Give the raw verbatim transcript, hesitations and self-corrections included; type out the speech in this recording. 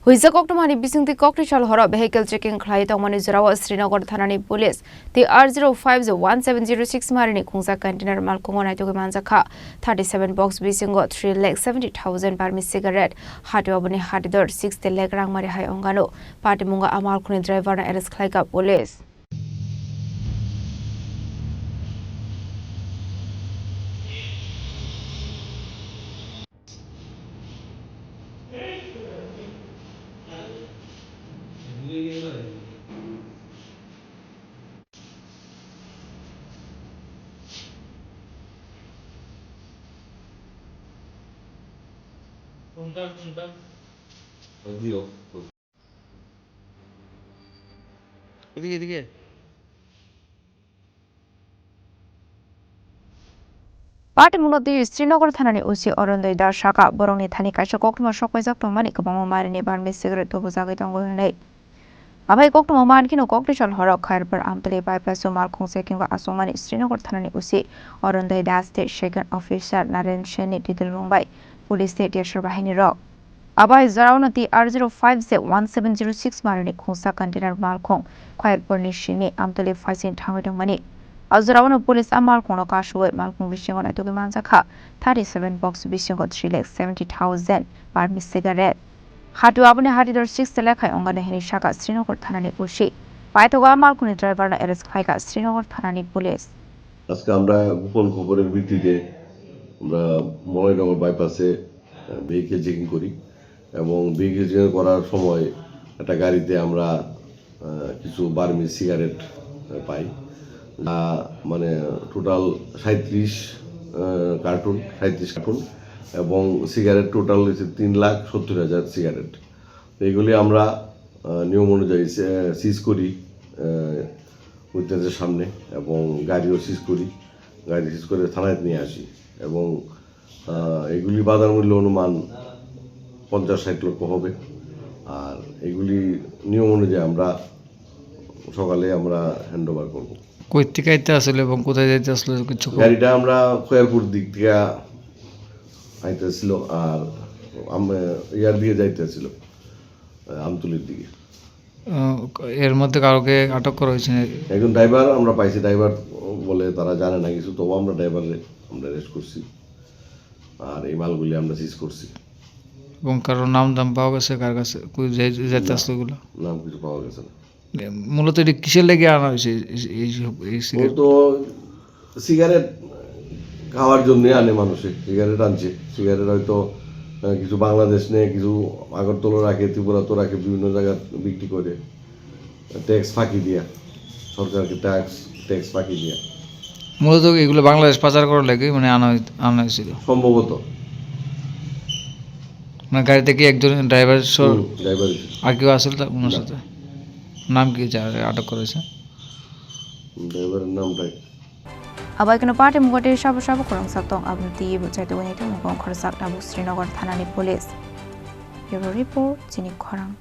Puisa koktwmani bisingtwi koktwi sal horo vehicle checking khlai tongmani jorao Srinagar thanani police T R zero five one seven zero six marini khungsa container malkhungo naitugwi manjakha thirty seven box bisingo three lakh seventy thousand Burmese cigarette, hati oboni hati dor sixty lakh rangmari hai ongano. Patimungo a malkhungni driver no arrest khlaikha police. এদিকে, এদিকে। Party mungno twi Srinagar thanani O C Arundhoi Das sakha, borokni thani kaisa koktwma sokpaijak tongmani kwbangma marini Burmese cigarette tubujagwi tongo hwnwi. Abai koktwma mankheno koktwi sal horo Khairpur Amtali bypass o malkhung checking o achukmani Srinagar thanani O C Arundhoi Das tei second officer Naren Sen ni twitilmung bai police tei desor bahini rok. Abai jorao no T R zero five Z one seven zero six marini khungsa container malkhung Khairpur ni simi Amtali phaising thangwi tongmani. A jorao no police a malkhung no kasuwi malkhung bisingo naitugwi manjakha thirty seven box bisingo three lakh seventy thousand Burmese cigarette. Hatu aboni hati dor sixty lakh hai ongano hini saka Srinagar thanani O C. Paithago a malkhungni driver no arrest khlaikha Srinagar thanani police. আজকে আমরা গোপন খবরের ভিত্তিতে আমরা মলয়নগর বাইপাসে, আহ, vehicle checking করি এবং vehicle checking করার সময় একটা গাড়িতে আমরা, আহ, কিছু বার্মি সিগারেট, আহ, পাই, যা মানে টোটাল সাঁইত্রিশ, আহ, কার্টুন, সাঁইত্রিশ কার্টুন এবং সিগারেট টোটাল হচ্ছে তিন লাখ সত্তর হাজার সিগারেট। তো এগুলি আমরা, আহ, নিয়ম অনুযায়ী সে-, সিজ করি, আহ, উইটনেসের সামনে এবং গাড়িও সিজ করি। গাড়ি সিজ করে থানায় নিয়ে আসি এবং, আহ, এগুলি বাজার মূল্য অনুমান পঞ্চাশ ষাট লক্ষ হবে। আর এগুলি নিয়ম অনুযায়ী আমরা সকালে আমরা হ্যান্ড ওভার করবো। কই থেকে আইতে আসলে এবং কোথায় যাইতে আসলে কিছু খবর? গাড়িটা আমরা খয়েরপুর দিক থেকে আইতেছিল আর আম-, ইয়ার দিয়ে যাইতেছিল, আহ, আমতলির দিকে। আহ, এর মধ্যে কাউকে আটক করা হয়েছে নাকি? একজন ড্রাইভার আমরা পাইছি, ড্রাইভার বলে তারা জানে না কিছু, তবু আমরা ড্রাইভাররে আমরা অ্যারেস্ট করছি। আর এই মালগুলি আমরা সিজ করছি। এবং কারোর নাম দাম পাওয়া গেছে কার কাছে? কই যাই-, যাইতে না, আসলো এগুলো? নাম কিছু পাওয়া গেছে না। এ, মূলত এটা কিসের লেগে আনা হয়েছে এই, এই, এই সব, এই সিগারেট? মূলত সিগারেট খাওয়ার জন্য আনে মানুষে, সিগারেট আনছে। সিগারেট হয়তো, আহ, কিছু বাংলাদেশ নেয়, কিছু আগরতলা রাখে, ত্রিপুরাতে রাখে, বিভিন্ন জায়গায় বিক্রি করে। ট্যাক্স ফাঁকি দিয়া, সরকারকে ট্যাক্স, ট্যাক্স ফাঁকি দিয়া। মূলত এগুলো বাংলাদেশ পাচার করার লেগে মানে আনা হইত-, আনা হয়েছিল। সম্ভবত। মানে গাড়িতে কি একজন ড্রাইভার সহ হুম, ড্রাইভার ছিল। আর কেউ আসলে তা-, ওনার না। সাথে? নাম কি যার আটক করেছে? ড্রাইভারের নামটা Abai kano party mungkotwi sabo sabo khorang sak tong, aboni twi bo chaitugwi naitugmung khorang sak tabuk Srinagar thanani police. Bureau report, chini khorang.